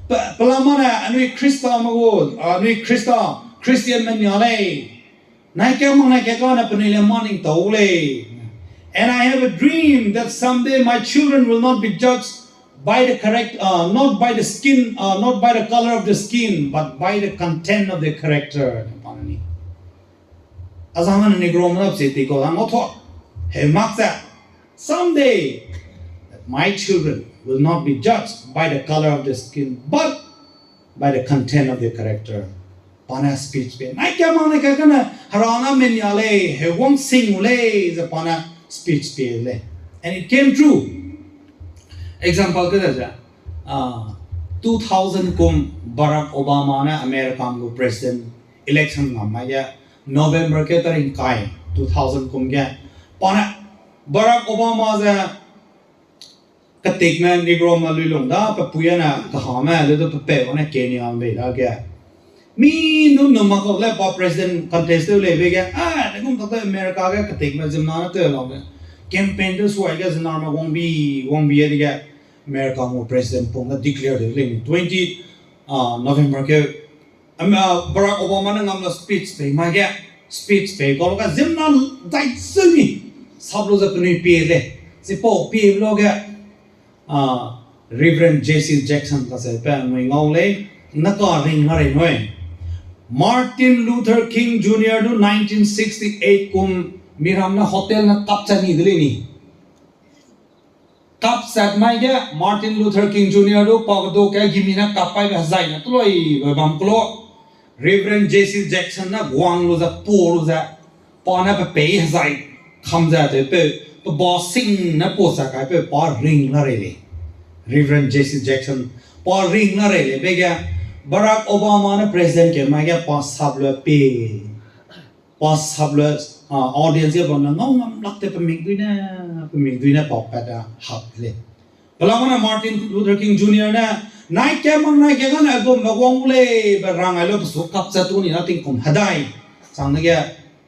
Pe, pelama ne anui Khristame gu, ah, anui Khrista, Christianme nia lei. Nai ke mang nai ke kane penui le mâ ning tau lei. And I have a dream that someday my children will not be judged by the correct, uh, not by the skin, uh, not by the color of the skin, but by the content of their character. Azang ne Negro me nap se ti ko lang o tho. He mak ze. Someday, that my children will not be judged by the color of the skin, but by the content of their character. Pa ne speech pe. Nai ke mang nai ke kane, hera na menia lei, he wang sing lei, ze pa ne speech pe lei. And it came true. Example ke ze, ah, two thousand kum Barack Obama ne America gu president election ngam mai ge, November ke taring kai, two thousand kum ge. Pa ne Barack Obama ze, ketikme Negro me lui lung da, pe pui ane, kahame, le du pe peu ane Kenya bei dage. Mi num num mak kau le pa president contest tew lei be ge, a, ne gum tak te America ge ketikme ziemmena ne tew lau ge. Campaign tew suai ge ziemmena me wangbi, wangbi e dege. America gu president pung ne declare de lei twenty, ah, November ke Am, ah, Barack Obama ne ngam la speech pei mai ge, speech pei kau lu ge ziemmena dai zeu mi, sap lu ze penui pie lei, chipau pie lu ge, ah, Reverend Jesse Jackson kacheube nui ngau lei, ne ka ring la rei nui. Martin Luther King Junior du nineteen sixty-eight kum miram ne hotel ne kap chat ni de lei ni. Kap chat mai ge Martin Luther King Junior du pa kedu ke gimi ne kap paibe hezai ne teluibe bam kelo. Reverend Jesse Jackson ne guang lu ze, pa lu ze, pa ne pe pei hezai kam ze tewpeu, pe ba sing ne pa ze kaipeu pa ring la rei lei. Reverend Jesse Jackson, pa ring la rei lei be ge, Barack Obama ne president ke mai ge pa sap lu pie. Pa sap lu, ah, audience ge bam ne ngau ngam lak te pe mikdui ne, pe mikdui ne pa pat da hap lei. Pelama ne Martin Luther King Junior ne Nai ke mang nai ke gane aigumbe wang gu lei be rang ai lu pe su kap ze tu ni na tingkum hedai. Chang dege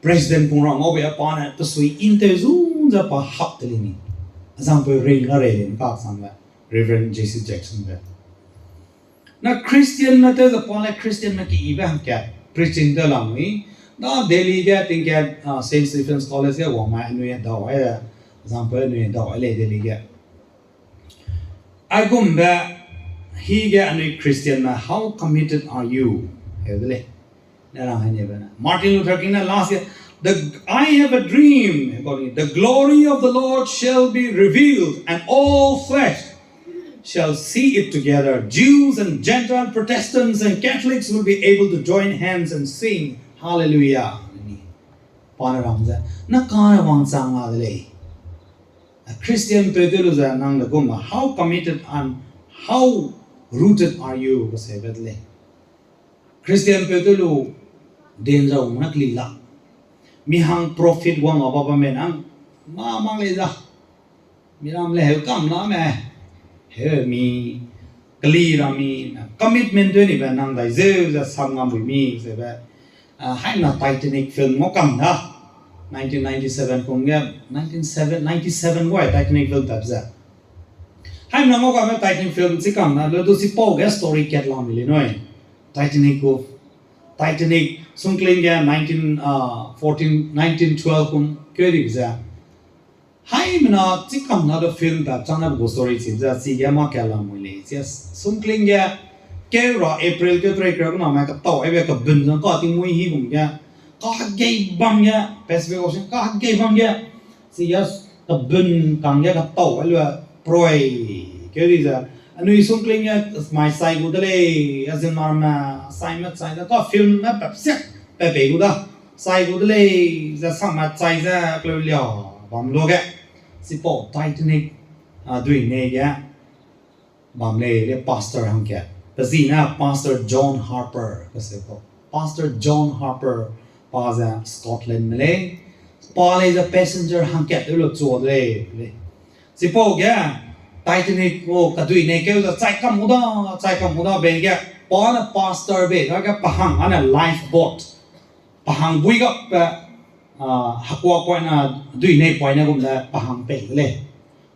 president pung rang ngau be pa ne pe sui in tew zu ze pa hap te lei ni. Azangpeu ring la rei lei ni kak chang le Reverend J C Jackson be. Na Christianme tew ze pa le Christianme keyibe hangkat preaching tew lam mi. Da Delhi ge tingkat Saint Stephen's College ge wang mai anui dau ai, azangpeu anui dau ai lei Delhi ge. Aigumbe, hige anui Christianme, how committed are you? Heu de lei. Ne rang hai ne be na. Martin Luther King ne last year, the, I have a dream, the glory of the Lord shall be revealed, and all flesh shall see it together. Jews and Gentile, Protestants and Catholics will be able to join hands and sing Hallelujah. Pa ne rang ze, na kane wangchang la de lei. Christian peu tew lu ze nang de gum, how committed and how rooted are you? Kaseu be de lei. Christian peu tew lu, danger wang na keli la. Mi hang profit wang a ba bamme nang, ma mang lei za. Mi ram le heu kam lame. Heu mi, keli ra mi, commitment tew ni be nang dai zeu ze sam ngam bui mi, ze be. Haimna Titanic film ngau kam da. Nineteen ninety-seven kum ge, nineteen ninety-seven gu Titanic film tat ze. Haimna ngau kam Titanic film chi kam na, le du chipau ge story kat lam mi lei nui. Titanic gu, Titanic sungkling ge nineteen, ah, fourteen, nineteen twelve kum keu di ze. Haimena chi kam na du film tat chang na gu story chi ze, chige mâ kat lam mi lei. Chi sungkling ge, keu ra April keu trei keu na mai katau, aibe kabun zang ka tingmui hi gum ge, kahegei bam ge, Pacific Ocean kahegei bam ge, chige kabun kang ge katau ai lu, proi, keu di ze, anui sungkling ge, mai chai gu de lei, aziemmena, saime chai ze, ka film ne pepsiak, pe pei gu da, chai gu de lei, ze samme chai ze, kleu lia, bam lu ge, chipau Titanic, a, duinei ge, bam lei, le pastor hangkat. Pe zi ne Pastor John Harper, kaseu kau. Pastor John Harper, pa ze Scotland me lei. Pa lei ze passenger hangkat tew lu chua de lei, lei. Chipau ge, Titanic gu kaduinei keu ze chai kam gu da, chai kam gu da bei ge, pa ne pastor bei dage pa hang ane lifeboat. Pa hang bui gap pe, a, hekuak poine, duinei poine gum ze pa hang pei de lei.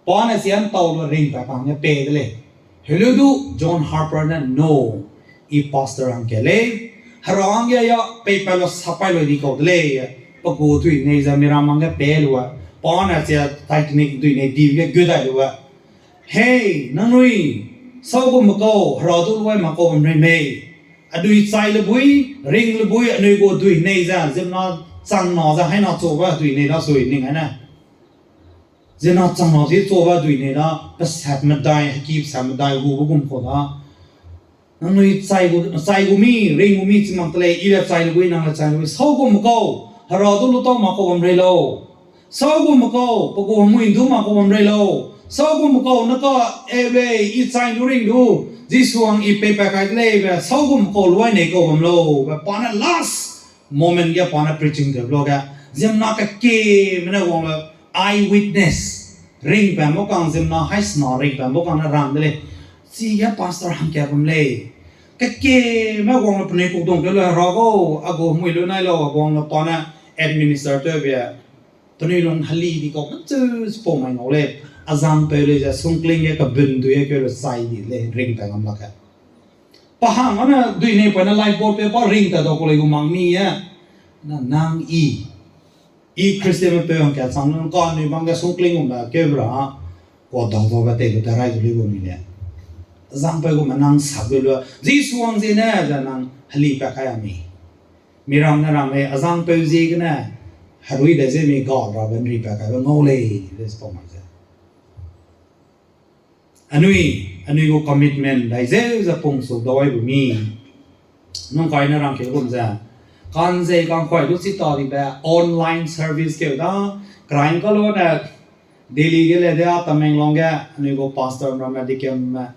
Pa ne sian tau lu ring pa pa hangge pei de lei. Heleu du John Harper ne no, i pastor hangkat lei. Hera hangge ya peipat lu sapai lu di kau de lei. Pe gu duinei ze miram hangge pei lu e. Pa ne chia Titanic duinei di ge gu dai lu e. Hei, nangnui, saugumbe kau, Hera du luai mak kau bam rei mei. Adui chai le bui, ring le bui, anui gu duinei ze, ziemmena chang na ze, haina chua ba duinei da sui ning aine. Ziemmena chang na ze chua ba duinei da, pesat medai, heki pesat medai, gu be gum kau da. Nangnui chai gu, chai gu mi, ring gu mi chi mak de lei, i le chai le bui, nang le chai le bui, saugumbe kau, Hera du lu tau mak kau bam rei lau. Saugumbe kau, pe gu hemui du mak kau bam rei lau. Saugumbe kau, ne ka, e lei, i chai du ring du, Jisu hang i peipat kai de lei be, saugumbe kau luai nei kau bam lau be, pa ne last moment ge pa ne preaching tew lu ge, ziemmena kekieme ne wang lu, eyewitness, ringpat mau kang ziemmena haisena ringpat mau kang ne rang de lei. Chige pastor hangkat bam lei. Kekieme wang lu penui kukdung keu lu Hera gau, a gu hemui lu nai lau, a wang lu pa ne administer tew be. Penui lung heli di kau, macheu chipau mai ngau lei. Azangpeu lei ze sungkling ge kabun dui ge keu lu chai di lei, ringpat ngam lak ge. Pa hang ane duinei poine lifeboat pe pa ringpat dau kau lei gu mak mi e. Na nang i. I Christianme peu hangkat chang lu ka anui bam ge sungkling gum be keu be ra. Kua dau dau be tei lu te rai du lei gu mi le. Azangpeu gume nang sap lu lu. Jisu hang ziene ze nang heli pat kai a mi. Miram ne rang lei, azangpeu ziegene, herui dai ze mi gal rabe nri pat kaibe ngau lei, ze chipau mak ze. Anui, anui gu commitment dai zeu ze pung suk dau ai bu mi. Nung kai ne rang keu gum ze. Kan zei kan kuai du chi ta dibe online service keu da, keraing ka lu ne, Delhi ge le de a Tamenglong ge, anui gu pastor ramme, deaconme,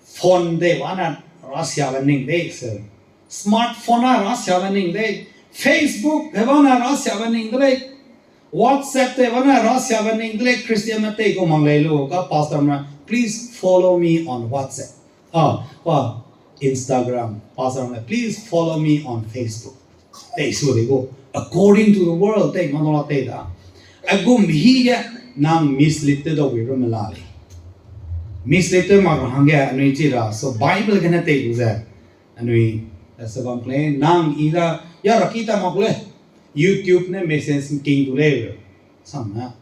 phone dei wane Russiabe ning dei se. Smartphone a Russiabe ning dei. Facebook he bane Russiabe ning de lei. WhatsApp te bane Russiabe ning de lei. Christianme tei kau mak lei lu ka pastorme, please follow me on WhatsApp. Ah, pa, Instagram, pastor me, please follow me on Facebook. Tei su de gu, according to the world, tei ma no la tei da. Agum hi ge, nang mislead te dau wi ru me la lei. Mislead te mak ra hangge, anui chi ra, so Bible gene tei lu ze. Anui, eh, se bam kle, nang i da, ya ra ki ta mak le. YouTube ne message king du lei. Sang na.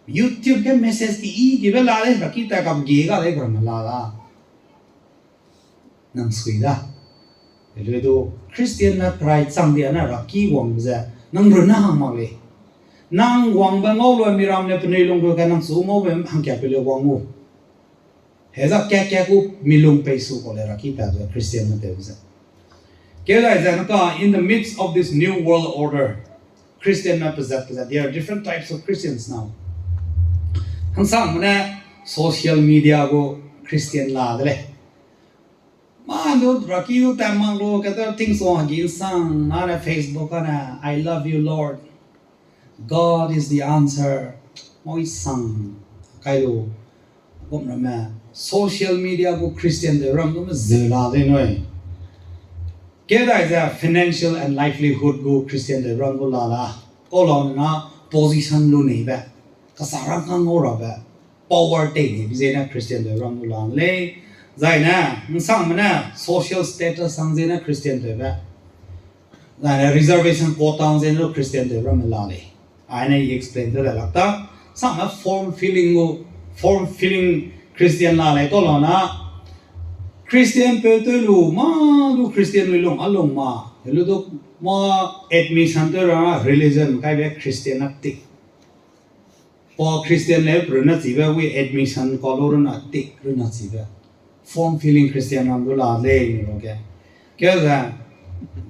YouTube ge message ki i ki be la lei, ra ki ta kam ge ga lei, gram la la. Nang sui da. Ele du Christian na krai chang dia na ra ki wang ze, nang run na hang mak lei. Nang wangbe ngau lu miram ne penui lung gu ge nang su ngau be hangkia pe le wang u. Heza kat kat gu milung pei su kau le ra ki ta ze Christian me tew ze. Keu dai ze naka, in the midst of this new world order, Christian me pezat pezat, there are different types of Christians now. Hangsangme ne social media gu Christian la de lei. Ma du ra ki du tat mak lu, kata thing song hagi nsang na ne Facebook a ne, I love you, Lord. God is the answer. Moi sang kai lu. Gum ramme, social media gu Christian de ram gum ze la de nui. Keu dai ze financial and livelihood gu Christian de ram gu la la. Kau lau na position lu neibe. Kasa rang kang ngau rabe. Power tei neibe zene Christian de ram gu la lei. Zai ne, nsangme ne social status hang zene Christian tewbe. Zai ne reservation quota hang zene Christian tew ramme la lei. Ai ne explain te da lak ta. Sangme form filling gu, form filling Christian la lei kau lau na. Christian peu tew lu, ma du Christian lui lung a lung ma. Helu du ma admission tew ra religion kaibe Christian a tik. Pa Christian le runa chibe, wi admission ka lu runa tik runa chibe. Form filling Christian ram du la lei ni ro ge. Keu ze,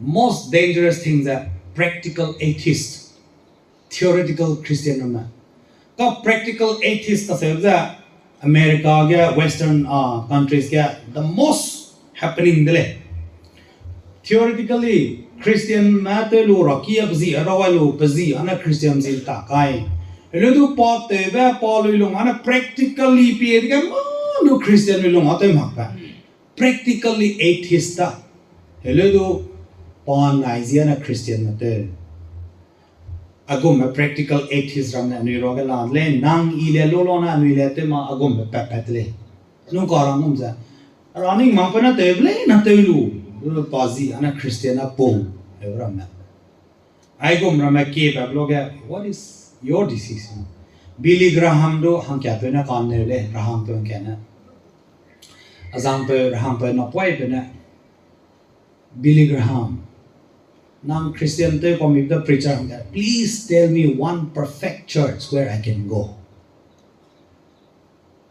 most dangerous thing ze practical atheist, theoretical Christian ramme. Ka practical atheist kaseu ze America ge, Western, ah, countries ge the most happening de lei. Theoretically, Christian me tew lu ra ki a pezi a rawai lu, pezi a ne Christian zi ta kai. Helu du pa tewbe pa lui lung a ne practically pie dege ma lu Christian lui lung a tew makbe. Practically atheist ta. Helu du pa nai zi a ne Christian me tew. Agumme practical atheist ram ne anui ruage la de lei, nang i le lu lu ne anui le tew ma agumme pat pat de lei. Nung ka rang gum ze, ra ning mak pe ne tewbe lei na tew lu, lu pa zi a ne Christian a pung, heu ramme. Aigum ramme kie pat lu ge, what is your decision? Billy Graham du hangkiapeu ne ka'nneu lei, rahangpeu hangkia ne. Azangpeu, rahangpeu napoipeu ne, Billy Graham, nang Christian tew kau mi de preacher hangge, please tell me one perfect church where I can go.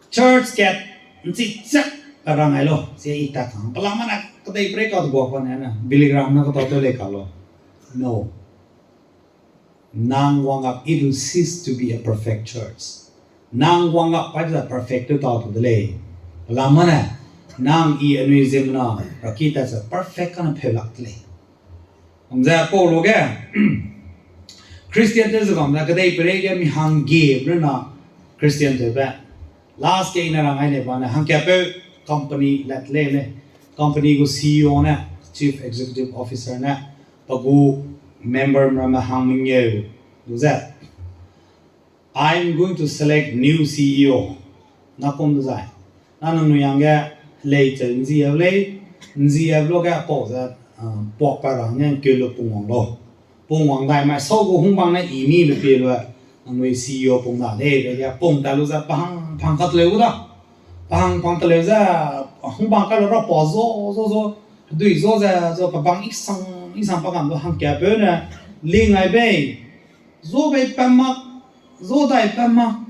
Church kat nchi chak ka rang ai lo, sia i ta kang. Pelama na kedeiperei kau de gua kane na, Billy Graham ne katau tew lei ka lo. No. Nang wang gap, it will cease to be a perfect church. Nang wang gap pa ze perfect tew tau tu de lei. Pelama ne, nang i anui ziemmena, ra ki ta ze perfect kane pheu lak de lei. Bam ze pau lu ge, Christian tew ze bam ze kedeiperei ge mi hangge runa Christian tewbe. Last ge i ne rang ai ne ba ne, hangkiapeu company lat lei lei. Company gu C E O ne, Chief Executive Officer ne, pe gu member ramme hang mengeu, du ze, I'm going to select new C E O. Na kum du zai. Na nangnui hangge, lei cheu nzi eu lei, nzi eu lu ge pau ze, ah, puak pa ra hangge keu lu pungwang lau. Pungwang dai mai sau gu hungbang ne i mibe pie lu, nangnui C E O pung da lei, be ge pung ta lu ze pahang pang kat leu gu da. Pahang pang ta leu ze, hungbang kai lu ra pa zo, zo, zo, hedui zo ze, zo pa bang isang, isang pa kam du hangkiapeu ne, ling ai bei, zo bei pa mak, zo dai pa mak,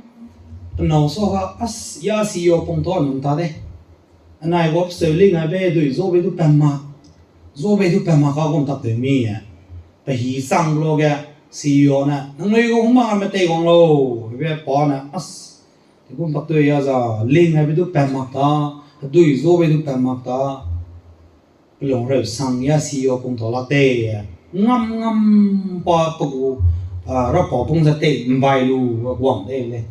penâu sa ga, as, ya C E O pung ta nung ta de. Anai gu peseu ling ai bei, dui zo bei du pa mak, zo bei du pa mak ka gum tak tew mi e. Pe hi chang lu ge, C E O ne, nangnui gu hungbang ramme teiwang lau, be pa ne, as, te gum tak tew ya za, ling ai bei du pa mak ta, hedui zo bei du pa mak ta. Pelung reu sang ya C E O pung tau lak tei, ngam ngam pa pe gu, ah, ra pa pung ze tei mbai lu guang de lei.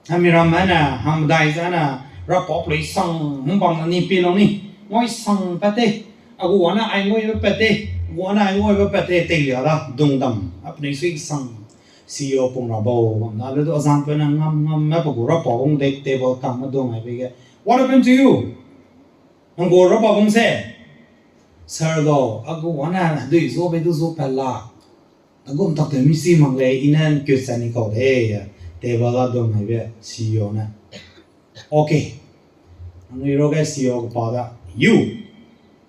Hami ramme ne, hangmedai ze ne, Rapau pelui sang, hung bam na ni pi lau ni. Ngui sang pat te. A gu ane ai nguibe pat te. Gu ane ai nguibe pat te. Teilia da, dung dam. A penui sui sang. C E O pung ra bau bam da. Le du azang pe na ngam ngam me pe gu rapau bung de table kang me dung ai be ge. What happened to you? Nang gu rapau bung se. Sir do, a gu ane dui zo be du zo pat la. A gum tak te mi si mak lei, i ne kut sa ni kau de. Table la dung ai be C E O ne. Okay. Anui ruage C E O kepa da, you,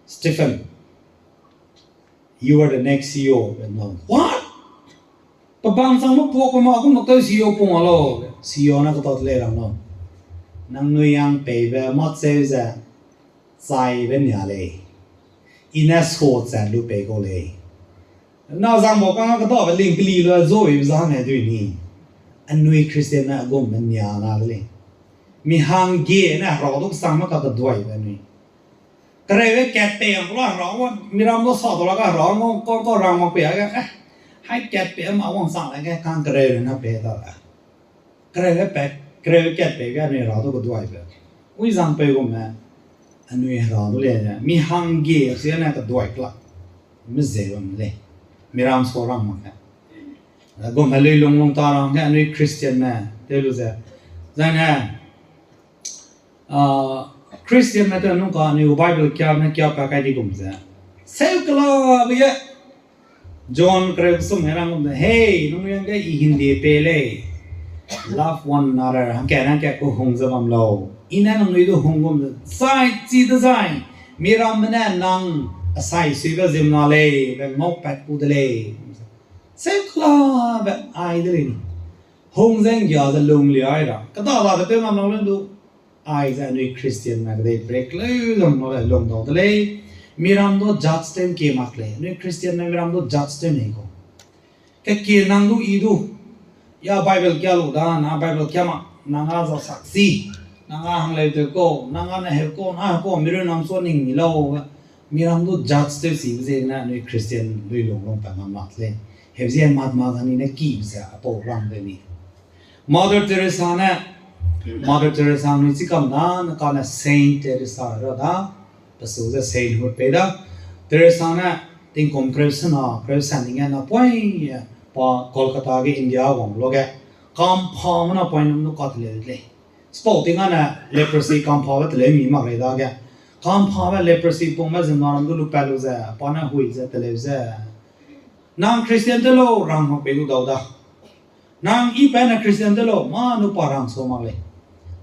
Stephen, you are the next C E O. No. What? Pebang sang me puak pe ma gum mak teu C E O pung a lau. C E O ne ketau te lei rang lau. Nangnui yang peibe mâ cheu ze chaibe nia lei. I ne sa chat lu pei kau lei. Na zang bau kang a kedabe ling keli lu zo ibe za ne dui ni. Anui Christian ne a gum me nia na de lei. Mi hangge ne hera du sang me kakeduaibe anui. Kereube kat pei ang kula hera, miram du sa du la ga hera, ngau kau kau rang mak pei a ge, eh, hai kat pei ma wang sang la ge kang kereu ne na pei ta la. Kereube pat, kereube kat pei ge anui hera du keduaibe. Ui zang peu gumme, anui hera du le, mi hangge si ne keduai kela. Me ze bam lei. Miram sa rang mak ge. Gum helui lung lung ta rang ge anui Christian me, te lu ze. Zane, Christian me te nung ka anui Bible kia ne kia pa kai di gum ze. Seu kelabe ge. John kereu kesum he rang gum ze, hei, nung yang ge i hingde pei lei. Love one another, hangkat hangkat kehung ze bam lau. I ne nangnui du hung gum ze, zai chi dezai, miramme ne nang asai suibe ziemmena lei, be ngaupat ku de lei. Seu kelabe ai de lei ni. Hung ze nggia ze lung liai ra. Kedadade tew ngam lau le du, aize anui Christian me kedei break leu lam lau le lung dau de lei. Miram du judge tew ngkie mak lei. Anui Christian me miram du judge tew nei kau. Kekie nang du i du. Ya Bible kia lu da, na Bible kia mak, nang a zau sak si. Nang a hangleu tew kau, nang a ne heu kau, na heu kau, mirun nam sua ning mi lau. Miram du judge tew sibe ziegene anui Christian lui lung lung pa ngam mak lei. Heuzie Mahatma Gandhi ne kibe ze apau rang de ni. Mother Teresa ne, Mother Teresa anui chikam da, ne kane Saint Teresa ra da, pesu ze sainthood pei da. Teresa ne tingkum kereu sena, kereu sena ning ge napoi, pa Kolkata ge India wang lu ge, kampha me napoi num du kateleu de lei. Chipau ting ane leprosy kamphabe teleu mi mak rei dage, kamphabe leprosy pungme ziemmena ram du lupat lu ze, pa ne hui ze teleu ze, nang Christian tew lau rang mak pei du dau da. Nang i pa ne Christian tew lau, mâ nu pa rang sa mak lei.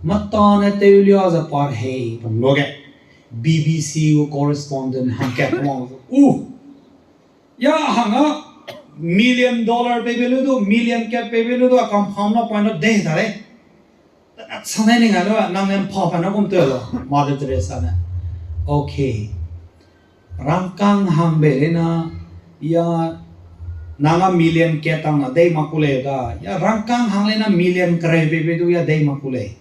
Matane tewlia ze pa hei pum lu ge, B B C gu correspondent hangkat wang u. Ya hang a million dollar peibe lu du, million kat peibe lu du, a kampha me napoi na dei ta lei. Sanai ning a lu, nang ne mpha pa na gum tew lau, Mother Teresa ne. Okay. Rangkâng hang bei lei na, ya, nang a million kat tang na dei mak ku lei da, ya rangkâng hang lei na million kereu peibe du ya dei mak ku lei.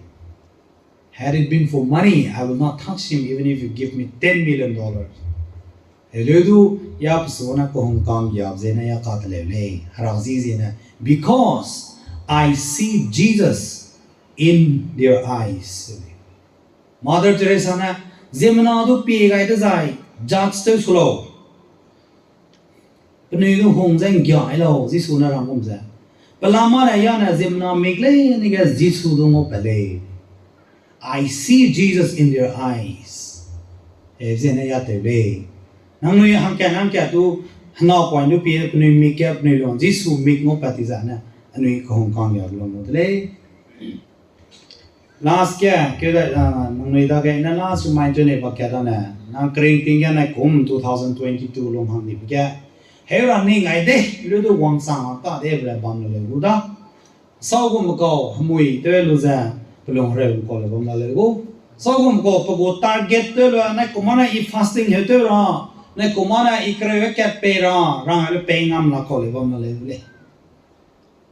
Had it been for money, I will not touch him even if you give me ten million dollars. Heleu du, ya pesu ne kehungkang giabe ziegene ya kateleu lei, hera zi ziegene. Because I see Jesus in their eyes. Mother Teresa ne, ziemmena du pie gai dezai, judge tew su lau. Penui du hung ze nggiai lau, Jisu ne rang gum ze. Pelama ne ya ne ziemmena mik leine ge Jisu du ngaupat lei. I see Jesus in their eyes. E, ziegene ya tew lei. Nangnui hangkat hangkat du, hena point du pie penui mik ge penui lung, Jisu mik ngaupat ti zane, anui kehungkang ya lung lu de lei. Last ge, keu dai, nangnui dage ne last reminder nei bak ka dane, nang kering ting ge nai kum two thousand twenty two lung hang dibe ge, heu ra ning ai de, lu du wangchang a ta de be bam le leu gu da. Sau gum kau, hemui tew lu ze, pelung hereu kau le bam la leu gu. Sau gum kau, pe gu target tew lu, nai kum ane i fasting heu tew ra, nai kum ane i kereu kat pei ra, rang ai lu pei ngam la kau le bam la leu gu lei.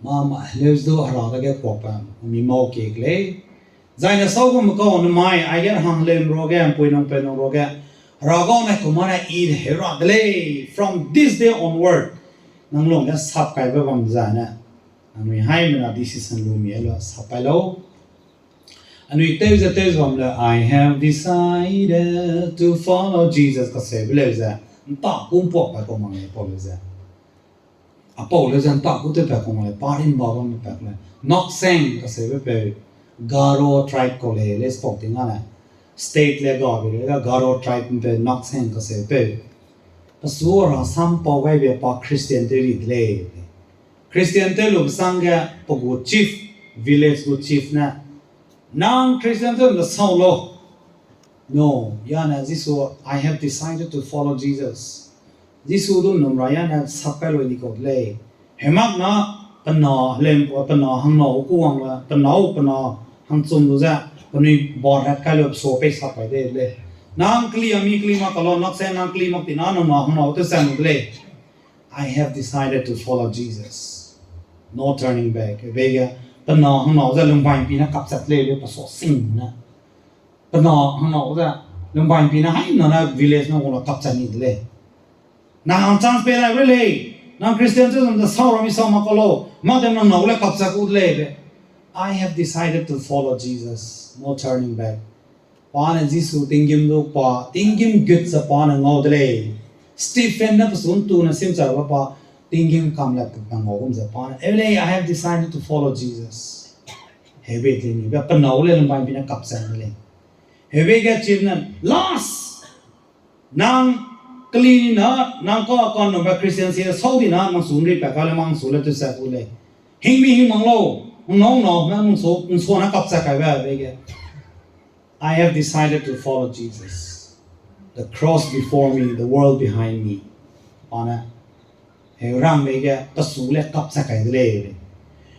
Mâ ma, heleu du hera dage kuak pa, mi mau kie ke lei. Zaine sau gum kau, nemai, aige hang leu ruage, mpui nang peu nang ruage, hera gau nai kum ane i heu ra de lei, from this day onward, nang lung ge sap kaibe bam zaine, nangnui haimena decision lu mi lu sap kai lau. Anui tew ze tew ze bam le, I have decided to follow Jesus kaseube leu ze, nta kum puak pa kau mak lei pau leu ze. Apau leu ze nta gu tew pa kau mak lei, pa rimba bam pa le. Nokseng kaseube peu, Garo tribe kau lei, lei spok ting a le. State le ga bi le, Garo tribe peu Nokseng kaseube peu. Pesu ra sam pau gai be pa Christian tew ri de lei. Christian tew lu besang ge pe gu chief, village gu chief ne, nang Christian tew de sau lau. No, ya ne Jisu, I have decided to follow Jesus. Jisu du num ra ya ne sap kai lui di kau de lei. Hemak na, pe na, lem, pe na hangnau ku wang le, pe nâu, pe na hangchum lu ze, penui ba rat kai lu pe sa pei sap kai de lei. Nang keli a mi keli mak ka lau, Nokseng nang keli mak ti na, nang na hangnau tew san lu de lei. I have decided to follow Jesus. No turning back. Be ge, pe na hangnau ze lungbai pi ne kapchat lei le, pe sa sing ne. Pe na hangnau ze, lungbai pi ne haimna ne village na gu la kapchat ni de lei. Nang chance pei lai re lei, nang Christian tew zam ze sau ra mi sau mak ka lau, mak de nang nâu le kapchat ku de lei be. I have decided to follow Jesus. No turning back. Pa ne Jisu tinggîm du pa, tinggîm gut ze pa ne ngau de lei. Stephen ne pesu ntu ne simchai ba pa, tinggîm kam le pe ngau gum ze pa ne, eu lei, I have decided to follow Jesus. Heube teni be pe nâu le lungbai pi ne kapchat de lei. Heube ge chief ne, last! Nang keli ni na, nang ka kanumbe Christian si sau di na, nang su nri pa ka le mang su le tew sa ku lei. Hingmi hing mang lau, nang nâu nâu ne nang su, nang su ne kapchat kaibe be ge. I have decided to follow Jesus. The cross before me, the world behind me. Pa ne, heu rang be ge, pesu le kapchat kai de lei.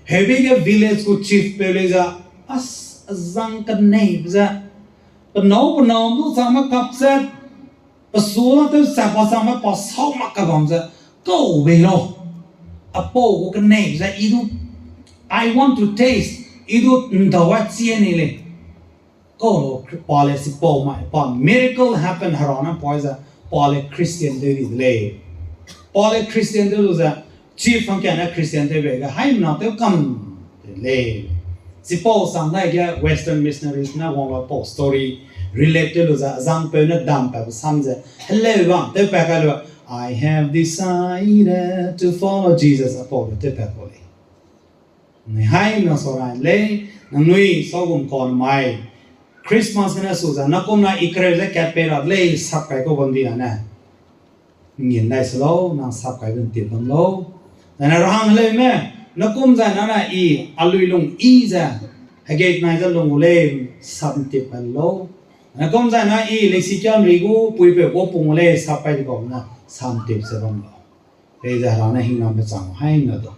Heube ge village gu chief peu lei ze, as, azang keneibe ze, pe nâu pe nâu du changme kapchat, pesu tew sa pa changme pa sau mak ka bam ze, kau bei lau. Apau gu keneibe ze, I do, I want to taste, I du ndau a chia ni lei. Kau lau, pa le sipau mai, pa miracle happen hera ne poi ze, pa le Christian tew di de lei. Pa le Christian tew lu ze, chief hangkia ne Christian tew be ge, haimna tew kam de lei. Sipau sang dai ge Western missionaries ne wang la pau story relate tew lu ze, azangpeu ne dam pa be sam ze, heleu bam tew pa kai lu, I have decided to follow Jesus, apau lu tew pa kau lei. Nui haimna sa rai lei, nangnui sau gum kau mai. Christmas gene su ze, nakum na i kereu ze kat pei ra de lei, sap kai kau bam di a ne. Ngin dai se lau, nang sap kai gun tip bam lau. Zai ne rahang heleume, nakum zai na ne i, a lui lung i ze, hegei nai ze lung gu lei, sap ntip kai lau. Nakum zai na i, leisi kiam ri gu, puipeu gu pung gu lei, sap kai di bam na, sap ntip ze bam lau. Peize hera ne hingnambe chang haimna du.